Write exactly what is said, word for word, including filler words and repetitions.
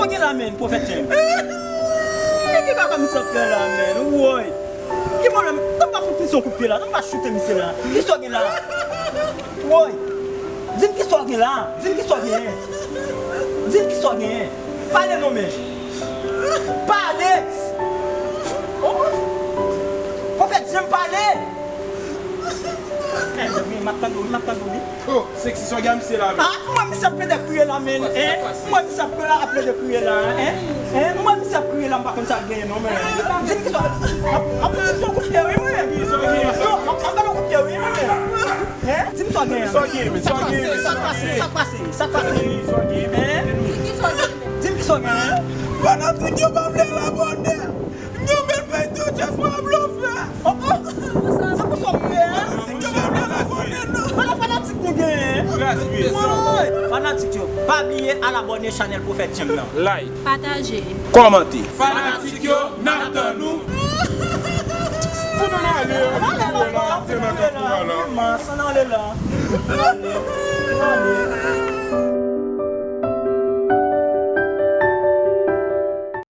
Sa gen la, menm, pwofèt James? Ki kaka misye ap fè la, menm? Woy! Ki pwoblèm? Tann m pa fout misye yon kout pye la. Tann m pa choute misye la. Kisa w gen la? Woy! Di m kisa w gen la. Di m kisa w gen. Di m kisa w gen. Pale non, menm. Pale! Oh! Pwofèt James, pale! M ap tande w, m ap tande w, wi. Oh, Sexy, sa w gen misye la, menm? Ah, mwen misye ap plede kriye la, menm, hein? Mwen misye ap kriye la, ap plede kriye la, hein? Hein? Mwen misye ap kriye la, m pa konn sa l genyen non, menm. Di m kisa, ap, ap, ap, son kout pye, wi, mwen. Yo, ap, ap, kout pye, wi, mwen. Hein? Di m sa w genyen. Sa k pase, sa k pase, sa k pase, sa k pase? Hein? Di m kisa w genyen. Fanatik yo pa vle al abòne. Yo vle fè tou Diaspora blofè. Oh, oh. Se pou sa w kriye, hein? Yo pa vle al abòne, non. Ala fanatik nou genyen. Woy! Fanatik yo, pa bliye al abòne chanèl Pwofèt James nan. Like. Pataje. Kòmante. Fanatik yo, n ap tann nou. Fout ann ale, ann ale la, ann ale la. Ann ale la. Ann ale.